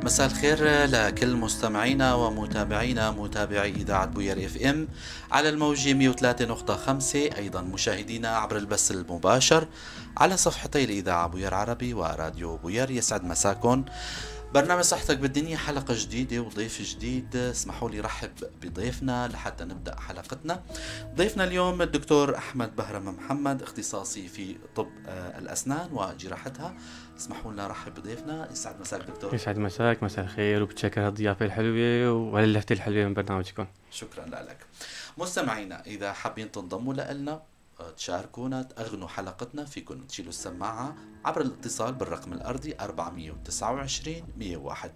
مساء الخير لكل مستمعينا ومتابعينا متابعي إذاعة بوير FM على الموجة 103.5، أيضا مشاهدينا عبر البث المباشر على صفحتي الإذاعة بوير عربي وراديو بوير. يسعد مساكم. برنامج صحتك بالدنيا، حلقة جديدة وضيف جديد. اسمحوا لي رحب بضيفنا لحتى نبدأ حلقتنا. ضيفنا اليوم الدكتور أحمد بهرم محمد، اختصاصي في طب الأسنان وجراحتها. اسمحوا لنا رحب بضيفنا. يسعد مساك دكتور. يسعد مساك، مساء الخير، وبتشكر هالضيافة الحلوة وهاللفتة الحلوة من برنامجكم. شكرا لك. مستمعينا إذا حابين تنضموا لنا، تشاركونا، تأغنوا حلقتنا، فيكم تشيلوا السماعة عبر الاتصال بالرقم الأرضي 429 101،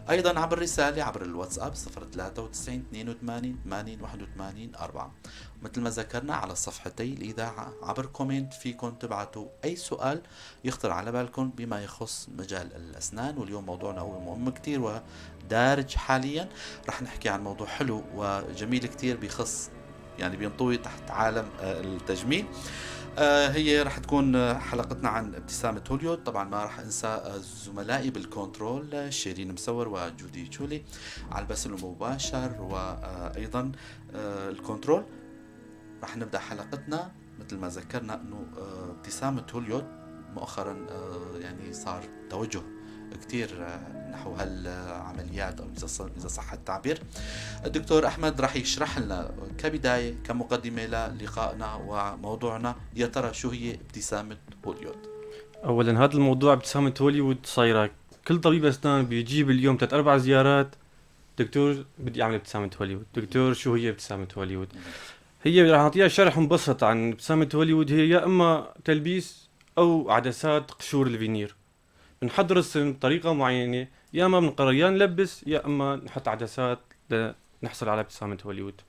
أيضا عبر رسالة عبر الواتساب 093 82 80 81 4. مثل ما ذكرنا على صفحتي الإذاعة عبر comment فيكم تبعتوا أي سؤال يخطر على بالكم بما يخص مجال الأسنان. واليوم موضوعنا هو مهم كتير ودارج حاليا، رح نحكي عن موضوع حلو وجميل كتير بيخص يعني بينطوي تحت عالم التجميل. هي رح تكون حلقتنا عن ابتسامة هوليود. طبعا ما رح انسى زملائي بال control، شيرين مسور وجودي تشولي على البث المباشر وايضا ال control. رح نبدا حلقتنا مثل ما ذكرنا انه ابتسامة هوليود مؤخرا يعني صار توجه كتير نحو هالعمليات، او اذا صح التعبير. الدكتور احمد راح يشرح لنا كبدايه، كمقدمه للقائنا وموضوعنا، يا ترى شو هي ابتسامه هوليود؟ اولا هذا الموضوع ابتسامه هوليوود صايره كل طبيب اسنان بيجيب اليوم ثلاث اربع زيارات: دكتور، بدي اعمل ابتسامه هوليوود، دكتور، شو هي ابتسامه هوليوود؟ هي رح نعطيها شرح مبسط عن ابتسامه هوليوود. هي يا اما تلبيس او عدسات قشور الفينير. بنحضر السن بطريقه معينه، يا اما بنقرر يا نلبس يا اما نحط عدسات لنحصل على ابتسامه هوليوود.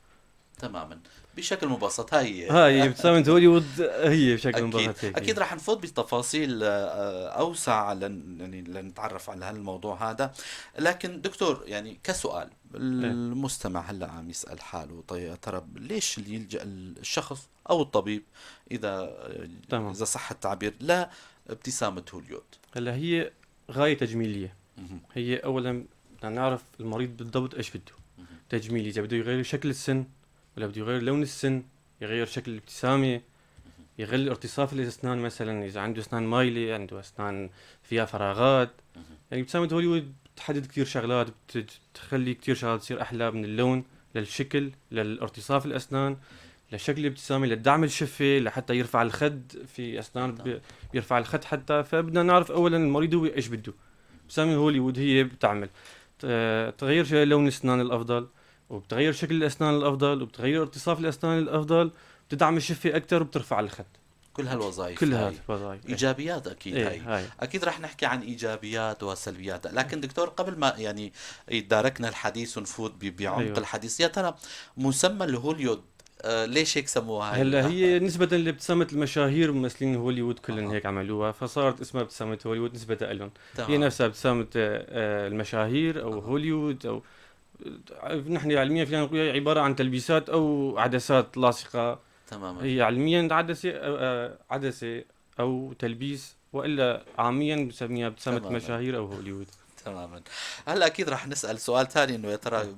تماما، بشكل مبسط هاي هاي ابتسامة هوليوود هي بشكل مبسط هيك. اكيد رح نفوت بتفاصيل اوسع يعني لنتعرف على هالموضوع هذا، لكن دكتور، يعني كسؤال المستمع هلا عم يسال حاله: طيب يا ترى ليش اللي يلجا الشخص او الطبيب اذا صح التعبير لا ابتسامه هوليود؟ هلا هي غاية تجميلية. هي اولا بدنا نعرف المريض بالضبط ايش بده. تجميلي، اذا بده يغير شكل السن ولا بده يغير لون السن، يغير شكل الابتسامة، يغير ارتصاف الاسنان، مثلا اذا عنده اسنان مايله، عنده اسنان فيها فراغات. يعني ابتسامة هوليوود بتحدد كثير شغلات، بتخلي كثير شغلات تصير احلى، من اللون للشكل للارتصاف الاسنان لشكل الابتسامه لدعم الشفه لحتى يرفع الخد، في اسنان بيرفع الخد حتى. فبدنا نعرف اولا المريض هو ايش بده. ابتسامه هوليوود هي بتعمل تغير لون الاسنان الافضل، وبتغير شكل الاسنان الافضل، وبتغير ارتصاف الاسنان الافضل، بتدعم الشفه اكثر، وبترفع الخد. كل هالوظائف. كل هاي. هالوظائف. ايجابيات اكيد. إيه. هاي. هاي. اكيد رح نحكي عن ايجابيات وسلبيات، لكن دكتور، قبل ما يعني يتداركنا الحديث ونفوت بعمق الحديث، يا ترى مسمى الهوليود ليش هيك سموها هاي؟ هلا هي نسبة لابتسامة المشاهير، ممثلين هوليوود كلهم هيك عملوها، فصارت اسمها ابتسامة هوليوود نسبة لهم. هي نفسها ابتسامة المشاهير او هوليوود، او نحن علميا فينا نقول هي عبارة عن تلبيسات او عدسات لاصقة. هي علميا عدسة او تلبيس، والا عاميا بنسميها ابتسامة مشاهير او هوليوود. تماما. هلا اكيد رح نسال سؤال ثاني انه يا ترى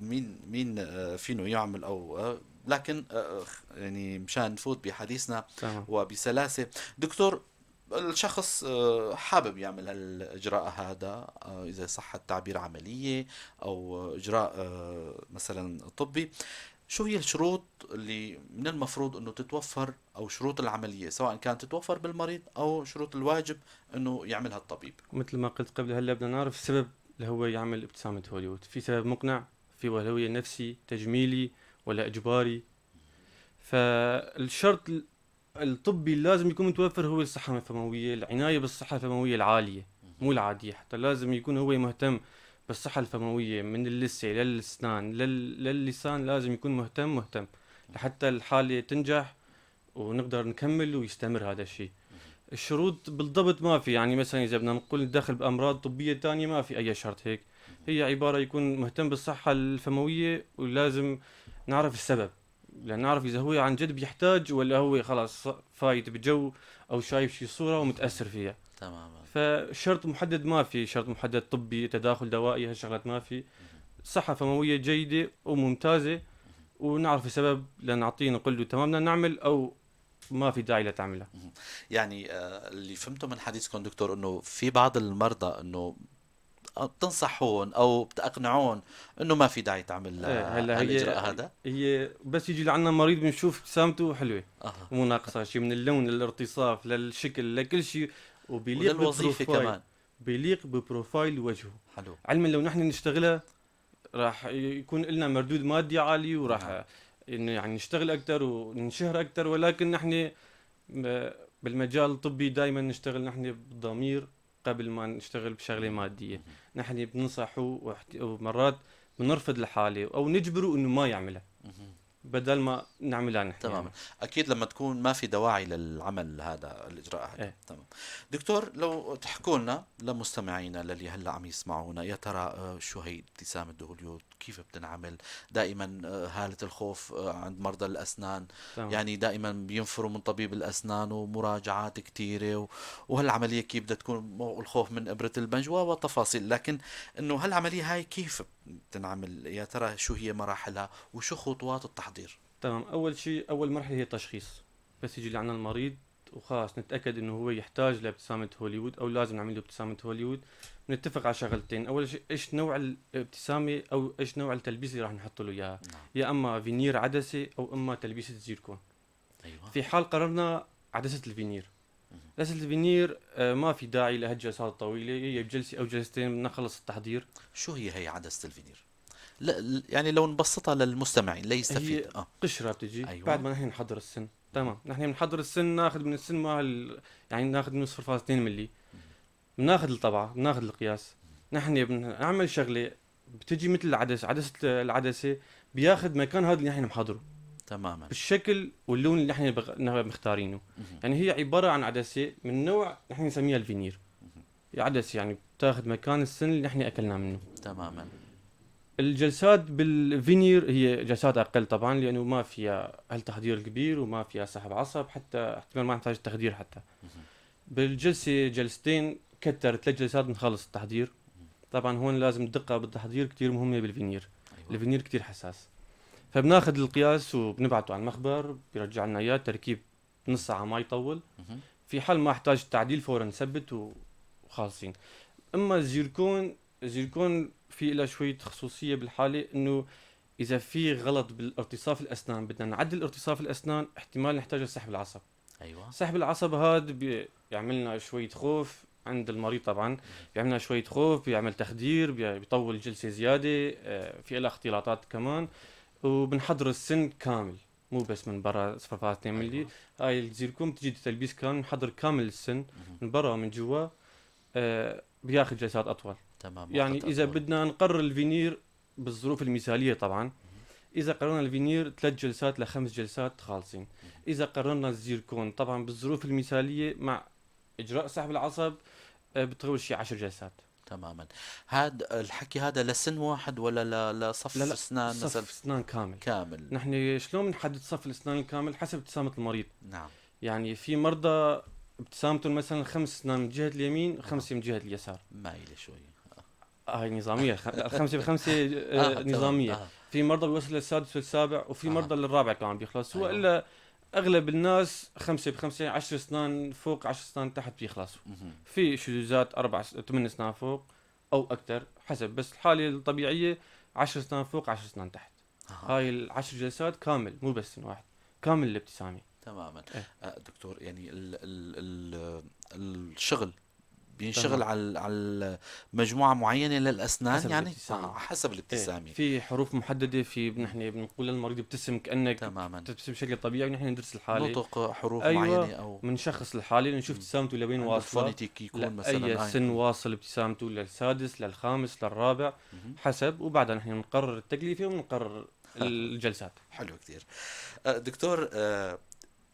مين فينه يعمل او لكن يعني مشان نفوت بحديثنا وبسلاسه، دكتور، الشخص حابب يعمل هالاجراء هذا، اذا صح التعبير عمليه او اجراء مثلا طبي، شو هي الشروط اللي من المفروض انه تتوفر، او شروط العمليه، سواء كانت تتوفر بالمريض او شروط الواجب انه يعملها الطبيب؟ مثل ما قلت قبل، هلا بدنا نعرف السبب اللي هو يعمل ابتسامة هوليوود. في سبب مقنع، في ولا هو نفسي تجميلي ولا اجباري. فالشرط الطبي اللي لازم يكون متوفر هو الصحة الفموية، العناية بالصحة الفموية العالية، مو العادية حتى. لازم يكون هو مهتم بالصحة الفموية، من اللثة للأسنان للسان، لازم يكون مهتم مهتم لحتى الحالة تنجح ونقدر نكمل ويستمر هذا الشيء. الشروط بالضبط ما في، يعني مثلا اذا بدنا نقول دخل بامراض طبيه تانية ما في اي شرط هيك. هي عباره يكون مهتم بالصحه الفمويه، ولازم نعرف السبب لنعرف اذا هو عن جد بيحتاج ولا هو خلاص فايت بجو او شايف شي صوره ومتاثر فيها. تماما. فشرط محدد ما في، شرط محدد طبي، تداخل دوائي، هالشغلات ما في. صحة فموية جيدة وممتازة، ونعرف السبب لنعطيه نقول له تمام بدنا نعمل أو ما في داعي لتعملها. يعني اللي فهمته من حديثكم دكتور انه في بعض المرضى انه بتنصحون او بتقنعون انه ما في داعي تعمل هلا الاجراء هذا. هي بس يجي لعنا مريض بنشوف ابتسامته حلوة، مو ناقصه شيء من اللون للارتصاف للشكل لكل شيء، وبيليق وللوظيفه كمان، بيليق ب profile وجهه. حلو. علما لو نحن نشتغلها راح يكون لنا مردود مادي عالي، وراح انه يعني نشتغل اكثر وننشهر اكثر، ولكن نحن بالمجال الطبي دائما نشتغل نحن بالضمير قبل ما نشتغل بشغله مادية. نحن بننصحه ومرات بنرفض الحالة او نجبره انه ما يعملها بدل ما نعملها نحن. تماما يعني. اكيد لما تكون ما في دواعي للعمل هذا الاجراء هذا. تمام. دكتور لو تحكوا لنا لمستمعينا للي هلا عم يسمعونا، يا ترى شو هي ابتسامة هوليود، كيف بتنعمل؟ دائما هالة الخوف عند مرضى الاسنان. تمام. يعني دائما بينفروا من طبيب الاسنان ومراجعات كثيرة، وهالعمليه كيف بدها تكون، والخوف من ابره البنج وتفاصيل، لكن انه هالعمليه هاي كيف بتنعمل؟ يا ترى شو هي مراحلها وشو خطوات التحضير؟ تمام. اول شيء، اول مرحلة هي التشخيص. بس يجي لعنا المريض وخلاص نتاكد انه هو يحتاج لابتسامه هوليوود او لازم نعمل له ابتسامة هوليوود، نتفق على شغلتين. اول شيء ايش نوع الابتسامة او ايش نوع التلبيس اللي راح نحط له اياها. نعم. يا اما فينير عدسة او اما تلبيسه زيركون. ايوه. في حال قررنا عدسة الفينير، عدسة الفينير ما في داعي لهالجلسات الطويلة، هي بجلسة او جلستين بنخلص التحضير. شو هي عدسة الفينير؟ لا يعني لو نبسطها للمستمعين ليستفيد. قشرة بتجي. أيوة. بعد ما نحن نحضر السن. تمام. نحن بنحضر السن، ناخذ من السن مع يعني ناخذ من 0.2 ملي، بناخذ الطبعة، بناخذ القياس. نحن بنعمل شغله بتجي مثل العدسة، عدسة العدسة بياخذ مكان هذا اللي نحن محضرة تماما بالشكل واللون اللي نحن مختارينه. يعني هي عبارة عن عدسة من نوع نحن نسميها الفينير. عدسة يعني بتاخذ مكان السن اللي نحن اكلنا منه. تماما. الجلسات بالفينير هي جلسات اقل طبعا، لانه ما فيها هالتحضير الكبير وما فيها سحب عصب، حتى احتمال ما نحتاج تخدير حتى. بالجلسه جلستين كتر 3 جلسات بنخلص التحضير. طبعا هون لازم الدقة بالتحضير كثير مهمة بالفينير. أيوة. الفينير كثير حساس، فبناخذ القياس وبنبعته على المخبر، بيرجع لنا اياه تركيب نص ساعة ما يطول. في حال ما احتاج تعديل فورا نثبت وخالصين. اما الزيركون، الزيركون في لها شوية خصوصية بالحالة، انه اذا في غلط بالارتصاف الاسنان بدنا نعدل ارتصاف الاسنان، احتمال نحتاج لسحب العصب. ايوه. سحب العصب هذا بيعملنا شوية خوف عند المريض طبعا، بيعملنا شوية خوف، بيعمل تخدير، بيطول الجلسة زيادة، في لها اختلاطات كمان. وبنحضر السن كامل، مو بس من برا 0.2 ملي. أيوة. هاي الزيركون بتجي تلبيس كامل، نحضر كامل السن من برا ومن جوا، بياخذ جلسات اطول. تمام. يعني اذا بدنا نقرر الفينير بالظروف المثالية طبعا، اذا قررنا الفينير 3 جلسات ل5 جلسات خالصين. اذا قررنا الزيركون طبعا بالظروف المثالية مع اجراء سحب العصب بتطول شيء 10 جلسات. تماما. هذا الحكي هذا لسن واحد ولا لصف اسنان؟ صف اسنان كامل. كامل. نحن شلون بنحدد صف الاسنان الكامل؟ حسب ابتسامة المريض. نعم. يعني في مرضى ابتسامتهم مثلا 5 اسنان من جهة اليمين، 5 من جهة اليسار. مايلة شوي. هاي نظامية، 5 ب5 نظامية. في مرضى بيوصل للسادس والسابع، وفي مرضى للرابع كمان بيخلصوا. أيوة. والا اغلب الناس 5 ب5، 10 اسنان فوق 10 اسنان تحت بيخلصوا. في شذوذات 4 8 اسنان فوق او اكثر حسب، بس الحالة الطبيعية 10 اسنان فوق 10 اسنان تحت. هاي ال10 جلسات كامل، مو بس سن واحد، كامل الابتسامة. تماما. دكتور يعني ال ال ال الشغل بينشغل على مجموعة معينة للاسنان، حسب يعني الابتسامة. حسب الابتسامة. إيه. في حروف محددة، في نحن بنقول للمريض ابتسم كانك تماما تبتسم بشكل طبيعي، ونحن ندرس الحالة، نطق حروف. أيوة. معينة او بنشخص الحالة، نشوف ابتسامته لوين واصله، phonétique يكون مثلا اي سن واصل ابتسامته، للسادس للخامس للرابع حسب، وبعدها نحن بنقرر التكلفة وبنقرر الجلسات. حلو كثير. دكتور،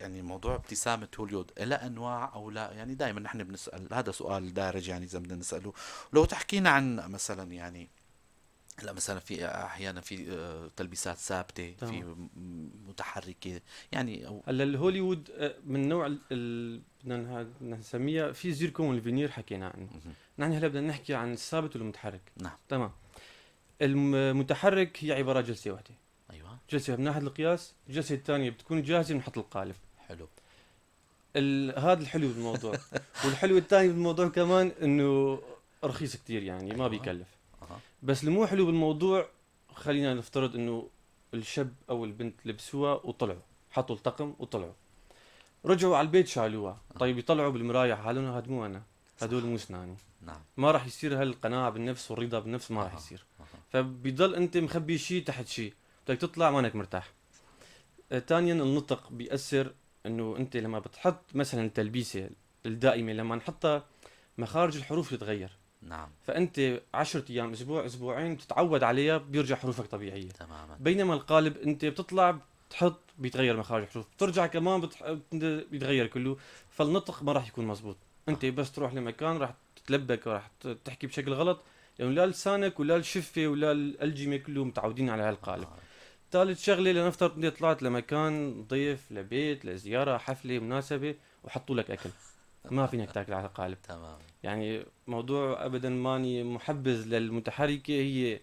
يعني موضوع ابتسامة هوليود لا أنواع أو لا، يعني دائما نحن بنسأل هذا سؤال دارج، يعني إذا بدنا نسأله، لو تحكينا عن مثلا يعني هلا مثلا في احيانا في تلبيسات ثابتة، في متحركة يعني. أو هلا الهوليوود من نوع بدنا نسميها في زيركون الفينير حكينا عنه. نحن هلا بدنا نحكي عن الثابت والمتحرك. نعم. تمام. المتحرك هي عبارة جلسه واحدة. ايوه، جلسه بناخذ القياس، الجلسة الثانية بتكون جاهزة بنحط القالب. حلو. هذا الحلو بالموضوع. والحلو الثاني بالموضوع كمان انه رخيص كثير يعني. أيوة. ما بيكلف. بس المو حلو بالموضوع، خلينا نفترض انه الشاب او البنت لبسوها وطلعوا، حطوا الطقم وطلعوا، رجعوا على البيت شالوها. طيب يطلعوا بالمراية حالهم، هاد مو انا، هدول مو اسناني. نعم. ما راح يصير هالقناعه بالنفس والرضا بالنفس، ما راح يصير. فبيضل انت مخبي شيء تحت شيء، بدك تطلع مانك مرتاح. ثانيا النطق بيأثر، انه انت لما بتحط مثلا التلبيسه الدائمة لما نحطها مخارج الحروف تتغير. نعم. فانت 10 ايام، اسبوع، اسبوعين بتتعود عليها، بيرجع حروفك طبيعية. تماما. بينما القالب انت بتطلع بتحط بيتغير مخارج الحروف، بترجع كمان بيتغير كله، فالنطق ما راح يكون مزبوط. انت بس تروح لمكان راح تتلبك وراح تحكي بشكل غلط، لانه لا لسانك ولا الشفه ولا الالجمه كله متعودين على هالقالب. ثالث شغله، لنفترض انت طلعت لمكان ضيف، لبيت، لزيارة، حفلة، مناسبة، وحطوا لك اكل، ما فينك تاكل على القالب. تمام. يعني موضوع ابدا ماني محبذ للمتحركه، هي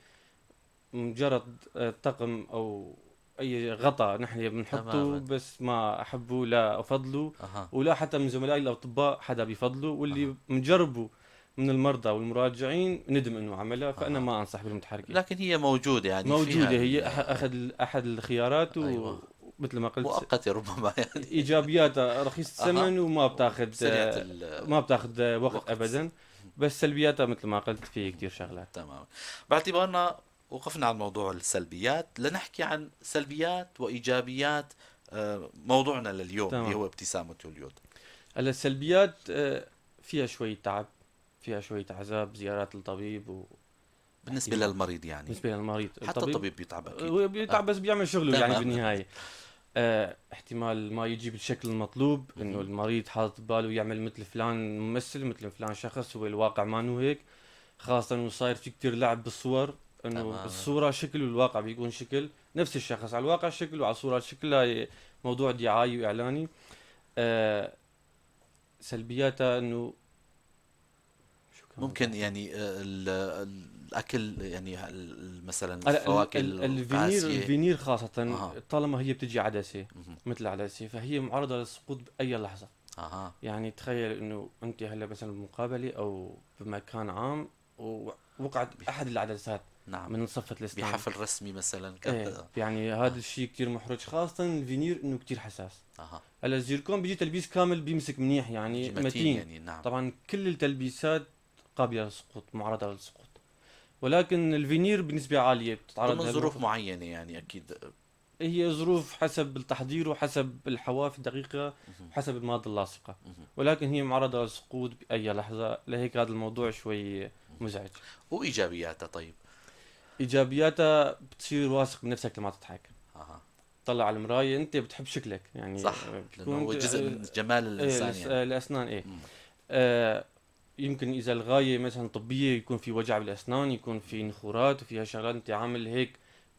مجرد طقم او اي غطاء نحن بنحطه، بس ما احبه لا افضله. ولا حتى من زملائي الاطباء حدا بيفضله، واللي مجربه من المرضى والمراجعين ندم انه عملها. فانا ما انصح بالمتحركه، لكن هي موجودة يعني، موجودة هي احد الخيارات. أيوة. مثل ما قلت مؤقتة ربما يعني. ايجابياتها رخيص الثمن وما بتاخذ ما بتاخذ وقت ابدا، بس سلبياتها مثل ما قلت في كثير شغلات. تمام. باعتبارنا وقفنا عن موضوع السلبيات، لنحكي عن سلبيات وايجابيات موضوعنا لليوم. اللي هو ابتسامة هوليود. هلا السلبيات فيها شوية تعب، فيها شوية عذاب، زيارات للطبيب بالنسبة للمريض يعني. بالنسبة للمريض، حتى الطبيب بيتعب اكيد، بيتعب بس بيعمل شغله يعني بالنهاية. احتمال ما يجي بالشكل المطلوب، انه المريض حاطط باله يعمل مثل فلان ممثل، مثل فلان شخص، هو الواقع ما انه هيك، خاصة انه صاير في كثير لعب بالصور، انه الصورة شكل والواقع بيكون شكل، نفس الشخص على الواقع شكل وعلى الصورة شكل، هاي موضوع دعاية واعلاني. سلبياتها انه ممكن يعني الاكل يعني مثلا الفواكه الفينير خاصة. طالما هي بتجي عدسة مثل العدسة، فهي معرضه للسقوط باي لحظة. يعني تخيل انه انت هلا مثلا بمقابله او بمكان عام ووقعت احد العدسات. نعم. من صفة الاسنان بحفل رسمي مثلا. إيه. يعني هذا الشيء كثير محرج، خاصة الفينير انه كثير حساس. هلا الزيركون بيجي تلبيس كامل بيمسك منيح يعني متين يعني. نعم. طبعا كل التلبيسات قابلة للسقوط، معرضة للسقوط، ولكن الفينير بنسبة عالية بتتعرض ضمن ظروف معينة يعني أكيد، هي ظروف حسب التحضير وحسب الحواف الدقيقة وحسب المادة اللاصقة، ولكن هي معرضة للسقوط بأي لحظة، لهيك هذا الموضوع شوي مزعج. وإيجابياتها؟ طيب إيجابياتها بتصير واثق بنفسك لما تضحك. طلع على المراية أنت بتحب شكلك يعني، صح، لأنه هو جزء من جمال الإنسان. إيه يعني الأسنان. إيه. يمكن اذا الغاية مثلا طبية يكون في وجع بالاسنان، يكون في نخورات وفيها شغلات، انت عامل هيك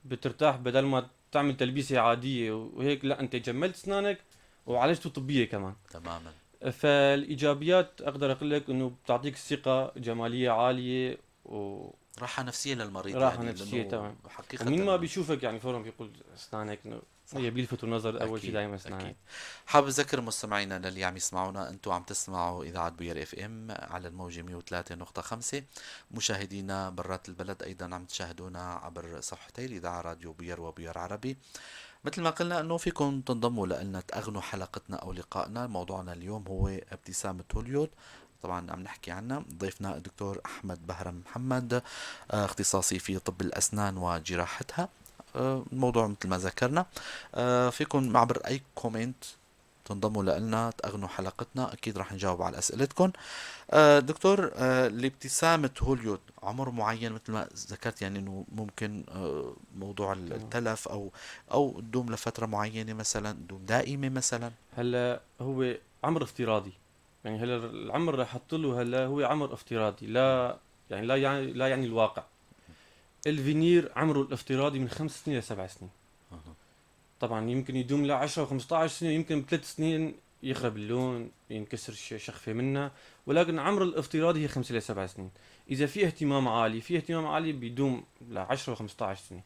بترتاح، بدل ما تعمل تلبيسه عادية وهيك، لا انت جملت اسنانك وعالجته طبية كمان. تماما. فالايجابيات اقدر اقول لك انه بتعطيك ثقة جمالية عالية و راحة نفسية للمريض. راحة يعني نفسية تمام. حقيقة ومين ما بيشوفك يعني فورا بيقول اسنانك، انه هي بيلفتوا النظر اول شيء دائما اسنانك. حابب اذكر مستمعينا للي عم يسمعونا، انتم عم تسمعوا اذاعة بوير FM على الموجه 103.5. مشاهدينا برات البلد ايضا عم تشاهدونا عبر صفحتي الاذاعة راديو بوير وبوير عربي. مثل ما قلنا انه فيكم تنضموا لنا تأغنوا حلقتنا او لقائنا. موضوعنا اليوم هو ابتسامة هوليود، طبعا عم نحكي عنها. ضيفنا الدكتور احمد بهرم محمد، اختصاصي في طب الاسنان وجراحتها. الموضوع مثل ما ذكرنا، فيكم عبر اي comment تنضموا لنا تأغنوا حلقتنا، اكيد رح نجاوب على اسئلتكم. دكتور، لابتسامة هوليود عمر معين مثل ما ذكرت، يعني انه ممكن موضوع التلف او تدوم لفترة معينة مثلا، تدوم دائمة مثلا. هلا هو عمر افتراضي، يعني هلا العمر رح احط له هلا هو عمر افتراضي، لا يعني لا يعني لا يعني الواقع. الفينير عمره الافتراضي من 5 سنين ل7 سنين. طبعا يمكن يدوم ل 10 و15 سنة، يمكن ب3 سنين يخرب اللون، ينكسر شخفه منها، ولكن عمر الافتراضي هي 5 ل7 سنين. اذا في اهتمام عالي، في اهتمام عالي بيدوم ل 10 و15 سنة.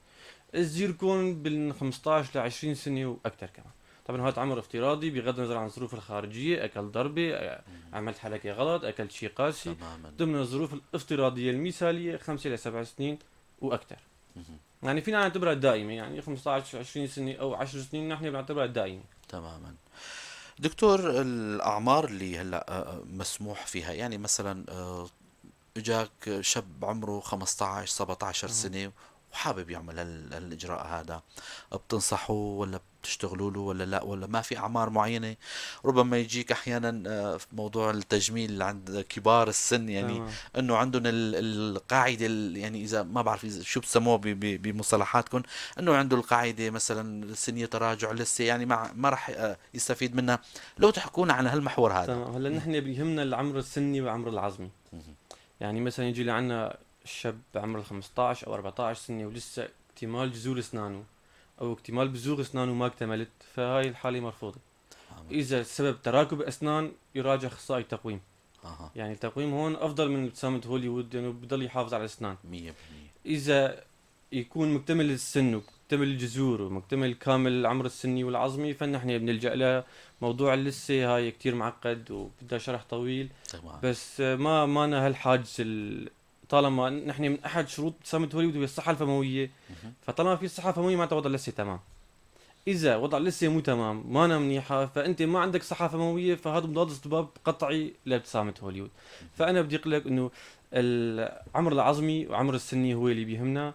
الزيركون بال 15 ل 20 سنة واكثر كمان. طبعا هذا عمر افتراضي بغض النظر عن الظروف الخارجية، اكل ضربه، عملت حركة غلط، اكلت شيء قاسي. ضمن الظروف الافتراضية المثالية 5 ل 7 سنين واكثر. يعني فينا نعتبرها دائمة، يعني 15 20 سنة او 10 سنين نحن بنعتبرها دائمة. تماما. دكتور، الاعمار اللي هلا مسموح فيها، يعني مثلا اجاك شاب عمره 15 17 سنة وحابب يعمل هالاجراء هذا، بتنصحه ولا بتشتغلوا له ولا لا، ولا ما في اعمار معينة؟ ربما يجيك احيانا في موضوع التجميل عند كبار السن، يعني انه عندهم القاعدة، يعني اذا ما بعرف شو بسموه بمصطلحاتكم، انه عنده القاعدة مثلا السنية تراجع لسه، يعني ما راح يستفيد منها. لو تحكونا عن هالمحور هذا. تمام. هلا نحن بيهمنا العمر السني والعمر العظمي. يعني مثلا يجي لعنا الشاب بعمر 15 او 14 سنة ولسه اكتمال جذور اسنانه او اكتمال بزوغ اسنانه ما اكتملت، فهاي الحالة مرفوضة. اذا السبب تراكب اسنان يراجع اخصائي تقويم. يعني التقويم هون افضل من ابتسامة هوليوود، لانه يعني بضل يحافظ على الاسنان 100%. اذا يكون مكتمل السن ومكتمل الجذور ومكتمل كامل العمر السني والعظمي، فنحن بنلجأ له. موضوع اللثة هاي كتير معقد وبدها شرح طويل. تمام. بس ما لنا هالحاجز طالما نحن من احد شروط ابتسامة هوليوود هي الصحة الفموية، فطالما في صحة فموية معناتها وضع اللثة تمام. إذا وضع اللثة مو تمام، ما أنا منيحة، فأنت ما عندك صحة فموية، فهذا مضاد اصطباب قطعي لابتسامة هوليوود. فأنا بدي أقول لك إنه العمر العظمي وعمر السني هو اللي بيهمنا.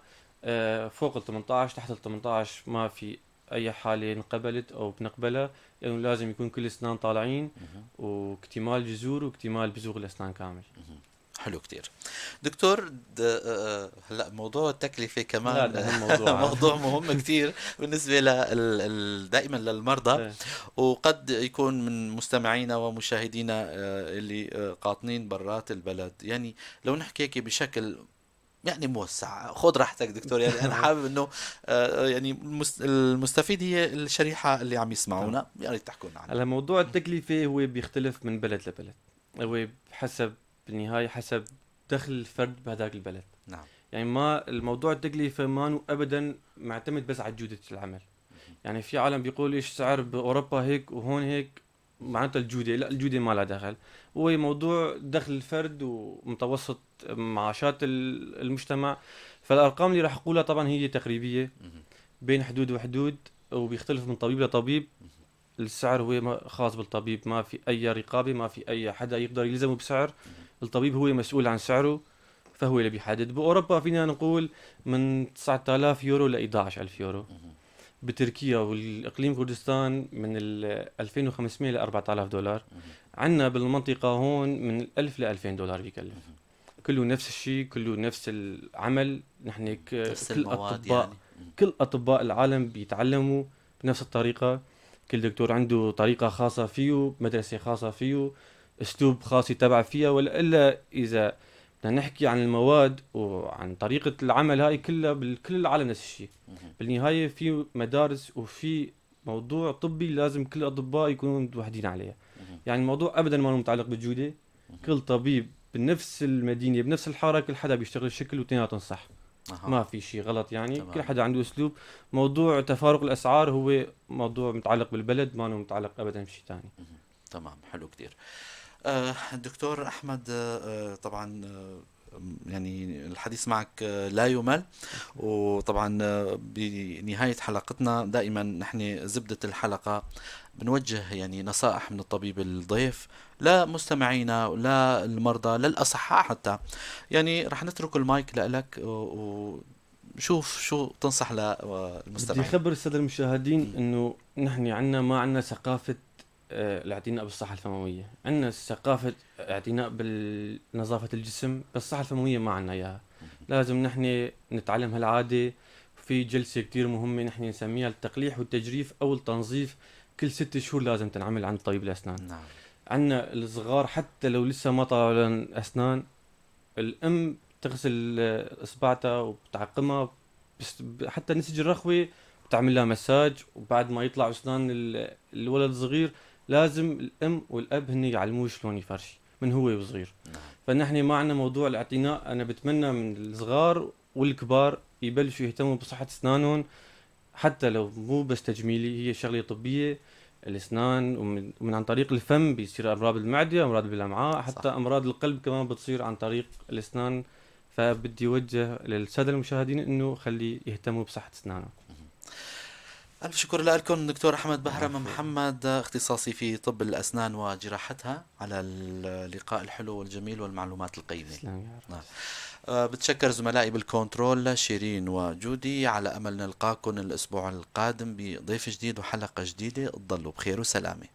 فوق ال 18 تحت ال 18 ما في أي حالة انقبلت أو بنقبلها، لأنه لازم يكون كل الأسنان طالعين واكتمال جذور واكتمال بزوغ الأسنان كامل. حلو كتير دكتور. هلا موضوع التكلفة كمان لا موضوع موضوع مهم كتير بالنسبة دائما للمرضى، وقد يكون من مستمعينا ومشاهدينا اللي قاطنين برات البلد. يعني لو نحكي هيك بشكل يعني موسع، خذ راحتك دكتور، يعني انا حابب انه يعني المستفيد هي الشريحة اللي عم يسمعونا، يا ريت تحكوا لنا عنها. هلا موضوع التكلفة هو بيختلف من بلد لبلد، هو بحسب بالنهاية حسب دخل الفرد بهذاك البلد. نعم. يعني ما الموضوع التكلفة ما ابدا معتمد بس على جودة العمل. يعني في عالم بيقول ايش سعر باوروبا هيك وهون هيك، معناتها الجودة، لا الجودة ما لها دخل، هو موضوع دخل الفرد ومتوسط معاشات المجتمع. فالارقام اللي راح اقولها طبعا هي تقريبية بين حدود وحدود، وبيختلف من طبيب لطبيب. السعر هو خاص بالطبيب، ما في اي رقابه، ما في اي حدا يقدر يلزمه بسعر، الطبيب هو مسؤول عن سعره فهو اللي بيحدد. باوروبا فينا نقول من 9000 يورو ل 11000 يورو. بتركيا والاقليم كردستان من 2500 ل 4000 دولار. عندنا بالمنطقة هون من 1000 ل 2000 دولار بيكلف. كله نفس الشيء، كله نفس العمل. نحن نفس كل المواد اطباء يعني. كل اطباء العالم بيتعلموا بنفس الطريقة، كل دكتور عنده طريقه خاصة فيه، مدرسه خاصة فيه، اسلوب خاص يتبع فيها. ولا الا اذا بدنا نحكي عن المواد وعن طريقه العمل هاي كلها بكل العالم نفس الشيء. بالنهاية في مدارس وفي موضوع طبي لازم كل الاطباء يكونوا متوحدين عليه. يعني الموضوع ابدا ما هو متعلق بالجودة، كل طبيب بنفس المدينة بنفس الحارة كل حدا بيشتغل شكل واثنيناتهم صح. ما في شيء غلط يعني. كل حدا عنده اسلوب. موضوع تفارق الاسعار هو موضوع متعلق بالبلد، ما هو متعلق ابدا بشيء ثاني. تمام، حلو كثير. دكتور احمد، طبعا يعني الحديث معك لا يمل، وطبعا بنهاية حلقتنا دائما نحن زبدة الحلقة بنوجه يعني نصائح من الطبيب الضيف لمستمعينا وللمرضى للأصحاء حتى. يعني رح نترك المايك لك وشوف شو تنصح للمستمعين. بدي أخبر السادة المشاهدين إنه نحن عنا ما عنا ثقافة الاعتناء بالصحة الفموية، عندنا ثقافة اعتناء بنظافة الجسم، بس الصحة الفموية ما عندنا إياها. لازم نحن نتعلم هالعادة. في جلسة كتير مهمة نحن نسميها التقليح والتجريف أو التنظيف، كل 6 شهور لازم تنعمل عند طبيب الأسنان. نعم. عندنا الصغار حتى لو لسه ما طلعوا لهم أسنان، الأم بتغسل اصبعتها وبتعقمها، بس حتى نسج الرخوه بتعمل لها مساج. وبعد ما يطلع اسنان الولد الصغير لازم الام والاب هن يعلموه شلون يفرشي من هو وصغير. فنحن ما عندنا موضوع الاعتناء. انا بتمنى من الصغار والكبار يبلشوا يهتموا بصحة اسنانهم، حتى لو مو بس تجميلي، هي شغله طبية الاسنان. ومن عن طريق الفم بيصير امراض المعدة، امراض بالامعاء، حتى امراض القلب كمان بتصير عن طريق الاسنان. فبدي وجه للسادة المشاهدين انه خلي يهتموا بصحة اسنانهم. ألف شكر لكم دكتور أحمد بهرم محمد، اختصاصي في طب الأسنان وجراحتها، على اللقاء الحلو والجميل والمعلومات القيمة. تسلم يا رب. نعم. بتشكر زملائي بالكنترول شيرين وجودي، على أمل نلقاكم الأسبوع القادم بضيف جديد وحلقة جديدة. تضلوا بخير وسلامة.